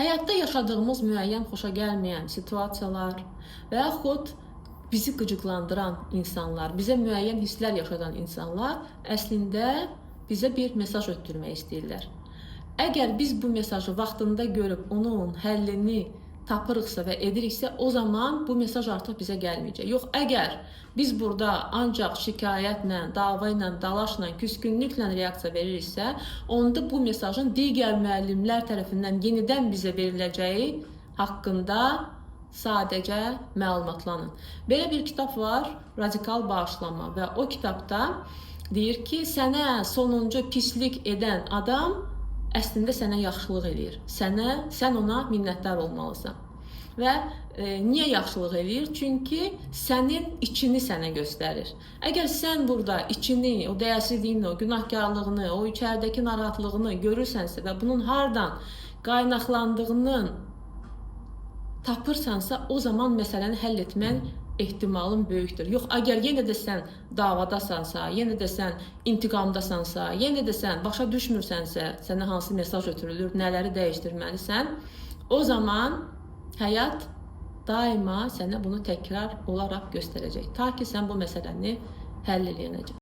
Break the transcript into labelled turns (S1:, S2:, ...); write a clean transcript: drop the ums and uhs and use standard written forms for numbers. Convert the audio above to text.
S1: Həyatda yaşadığımız müəyyən xoşa gəlməyən situasiyalar və yaxud bizi qıcıqlandıran insanlar, bizə müəyyən hisslər yaşadan insanlar əslində bizə bir mesaj ötürmək istəyirlər. Əgər biz bu mesajı vaxtında görüb onun həllini tapırıqsa və ediriksə, o zaman bu mesaj artıq bizə gəlməyəcək. Yox, əgər biz burada ancaq şikayətlə, dava ilə, dalaşla, küskünlüklə reaksiya veririksə, onda bu mesajın digər müəllimlər tərəfindən yenidən bizə veriləcəyi haqqında sadəcə məlumatlanın. Belə bir kitab var, Radikal Bağışlanma, və o kitabda deyir ki, sənə sonuncu pislik edən adam əslində sənə yaxşılıq eləyir. Sən ona minnətdar olmalısan. Və niyə yaxşılıq eləyir? Çünki sənin içini sənə göstərir. Əgər sən burada içini, o dəyərsizliyini, o günahkarlığını, o içəridəki narahatlığını görürsənsə və bunun hardan qaynaqlandığını tapırsansa, o zaman məsələni həll etmək ehtimalın böyükdür. Yox, əgər yenə də sən davadasansa, yenə də sən intiqamdasansa, yenə də sən başa düşmürsənsə, sənə hansı mesaj ötürülür, nələri dəyişdirməlisən, o zaman həyat daima sənə bunu təkrar olaraq göstərəcək. Ta ki sən bu məsələni həll eləyənəcən.